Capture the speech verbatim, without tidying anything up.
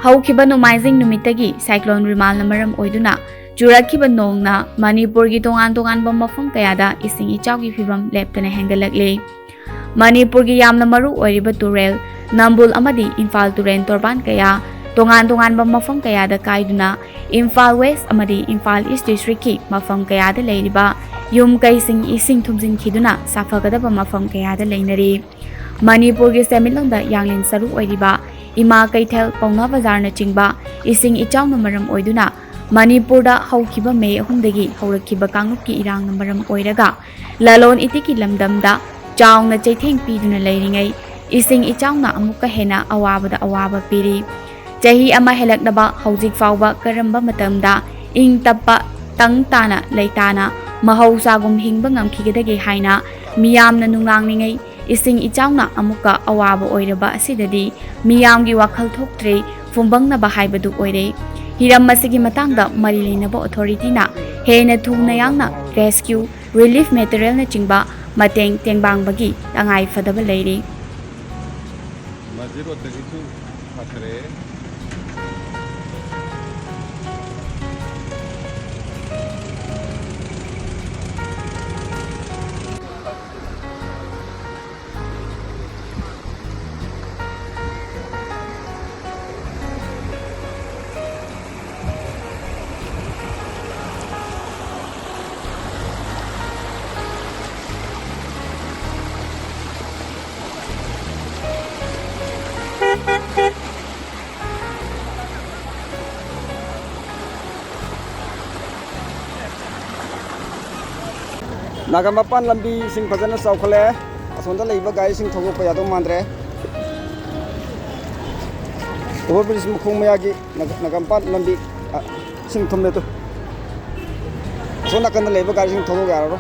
ꯍꯧꯈꯤꯕ ꯅꯣꯡꯃꯥꯏꯖꯤꯡ ꯅꯨꯃꯤꯠꯇꯒꯤ ꯁꯥꯏꯀ꯭ꯂꯣꯟ ꯔꯤꯃꯥꯜꯅ ꯃꯔꯝ ꯑꯣꯏꯗꯨꯅ ꯆꯨꯔꯛꯈꯤꯕ ꯅꯣꯡꯅ ꯃꯅꯤꯄꯨꯔꯒꯤ ꯇꯣꯉꯥꯟ ꯇꯣꯉꯥꯟꯕ ꯃꯐꯝ ꯀꯌꯥꯗ ꯏꯁꯤꯡ ꯏꯆꯥꯎꯒꯤ ꯐꯤꯕꯝ ꯂꯦꯞꯇꯅ ꯍꯦꯟꯒꯠꯂꯛꯂꯤ꯫ ꯃꯅꯤꯄꯨꯔꯒꯤ ꯌꯥꯝꯅ ꯃꯔꯨ ꯑꯣꯏꯔꯤꯕ ꯇꯨꯔꯦꯜ ꯅꯝꯕꯨꯜ ꯑꯃꯗꯤ ꯏꯝꯐꯥꯜ ꯇꯨꯔꯦꯜ ꯇꯣꯔꯕꯥꯟ ꯀꯌꯥ ꯇꯣꯉꯥꯟ ꯇꯣꯉꯥꯟꯕ ꯃꯐꯝ ꯀꯌꯥꯗ ꯀꯥꯏꯗꯨꯅ ꯏꯝꯐꯥꯜ ꯋꯦꯁ ꯑꯃꯗꯤ ꯏꯝꯐꯥꯜ ꯏꯁ ꯗꯤꯁꯇ꯭ꯔꯤꯛꯀꯤ ꯃꯐꯝ ꯀꯌꯥꯗ ꯂꯩꯔꯤꯕ ꯌꯨꯝ ꯀꯩꯁꯤꯡ ꯏꯁꯤꯡ ꯊꯨꯝꯖꯤꯟꯈꯤꯗꯨꯅ ꯁꯥꯐꯒꯗꯕ ꯃꯐꯝ ꯀꯌꯥꯗ ꯂꯩꯅꯔꯤ꯫ ꯃꯅꯤꯄꯨꯔꯒꯤ ꯁꯦꯟꯃꯤꯠꯂꯣꯟꯗ ꯌꯥꯡꯂꯦꯟ ꯁꯔꯨ ꯑꯣꯏꯔꯤꯕ ꯏꯃꯥ ꯀꯩꯊꯦꯜ ꯄꯥꯎꯅꯥ ꯕꯖꯥꯔꯅꯆꯤꯡꯕ ꯏꯁꯤꯡ ꯏꯆꯥꯎꯅ ꯃꯔꯝ ꯑꯣꯏꯗꯨꯅ ꯃꯅꯤꯄꯨꯔꯗ ꯍꯧꯈꯤꯕ ꯃꯦ ꯑꯍꯨꯝꯗꯒꯤ ꯍꯧꯔꯛꯈꯤꯕ ꯀꯥꯡꯂꯨꯞꯀꯤ ꯏꯔꯥꯡꯅ ꯃꯔꯝ ꯑꯣꯏꯔꯒ ꯂꯂꯣꯟ ꯏꯇꯤꯛꯀꯤ ꯂꯝꯗꯝꯗ ꯆꯥꯎꯅ ꯆꯩꯊꯦꯡ ꯄꯤꯗꯨꯅ ꯂꯩꯔꯤꯉꯩ ꯏꯁꯤꯡ ꯏꯆꯥꯎꯅ ꯑꯃꯨꯛꯀ ꯍꯦꯟꯅ ꯑꯋꯥꯕꯗ ꯑꯋꯥꯕ ꯄꯤꯔꯤ꯫ ꯆꯍꯤ ꯑꯃ ꯍꯦꯜꯂꯛꯂꯕ ꯍꯧꯖꯤꯛ ꯐꯥꯎꯕ ꯀꯔꯝꯕ ꯃꯇꯝꯗ ꯏꯪ ꯇꯞꯄ ꯇꯪ ꯇꯥꯅ ꯂꯩꯇꯥꯅ ꯃꯍꯧꯁꯥꯒꯨꯝ ꯍꯤꯡꯕ ꯉꯝꯈꯤꯒꯗꯒꯦ ꯍꯥꯏꯅ ꯃꯤꯌꯥꯝꯅ ꯅꯨꯡꯅꯥꯡꯂꯤꯉꯩ ꯏꯁꯤꯡ ꯏꯆꯥꯎꯅ ꯑꯃꯨꯛꯀ ꯑꯋꯥꯕ ꯑꯣꯏꯔꯕ ꯑꯁꯤꯗꯗꯤ ꯃꯤꯌꯥꯝꯒꯤ ꯋꯥꯈꯜ ꯊꯣꯛꯇ꯭ꯔꯦ, ꯐꯨꯝꯕꯪꯅꯕ ꯍꯥꯏꯕꯗꯨ ꯑꯣꯏꯔꯦ꯫ ꯍꯤꯔꯝ ꯑꯁꯤꯒꯤ ꯃꯇꯥꯡꯗ ꯃꯔꯤ ꯂꯩꯅꯕ ꯑꯣꯊꯣꯔꯤꯇꯤꯅ ꯍꯦꯟꯅ ꯊꯨꯅ ꯌꯥꯡꯅ ꯔꯦꯁꯀ꯭ꯌꯨ, ꯔꯤꯂꯤꯐ ꯃꯦꯇꯔꯤꯌꯦꯜꯅꯆꯤꯡꯕ ꯃꯇꯦꯡ ꯇꯦꯡꯕꯥꯡꯕꯒꯤ ꯇꯉꯥꯏ ꯐꯗꯕ ꯂꯩꯔꯤ꯫ ꯃꯁꯤ ꯔꯣꯗꯇꯒꯤꯁꯨ ꯐꯠꯇ꯭ꯔꯦ꯫ ꯅꯥꯒꯥꯃꯄꯥꯟ ꯂꯝꯕꯤꯁꯤꯡ ꯐꯖꯅ ꯆꯥꯎꯈꯠꯂꯦ꯫ ꯑꯁꯣꯝꯗ ꯂꯩꯕ ꯒꯥꯔꯤꯁꯤꯡ ꯊꯧꯗꯣꯛꯄ ꯌꯥꯗꯧ ꯃꯥꯟꯗ꯭ꯔꯦ꯫ Over bridge ꯃꯈꯣꯡ ꯃꯌꯥꯒꯤ ꯅꯥꯒꯥ-, ꯅꯥꯒꯥꯃꯄꯥꯟ ꯂꯝꯕꯤ, ꯑ, ꯏꯁꯤꯡ ꯊꯨꯝꯃꯦ ꯇꯨ꯫ ꯑꯁꯣꯝ ꯅꯥꯀꯟꯗ ꯂꯩꯕ ꯒꯥꯔꯤꯁꯤꯡ ꯊꯧꯗꯣꯛ ꯌꯥꯔꯔꯣꯏ꯫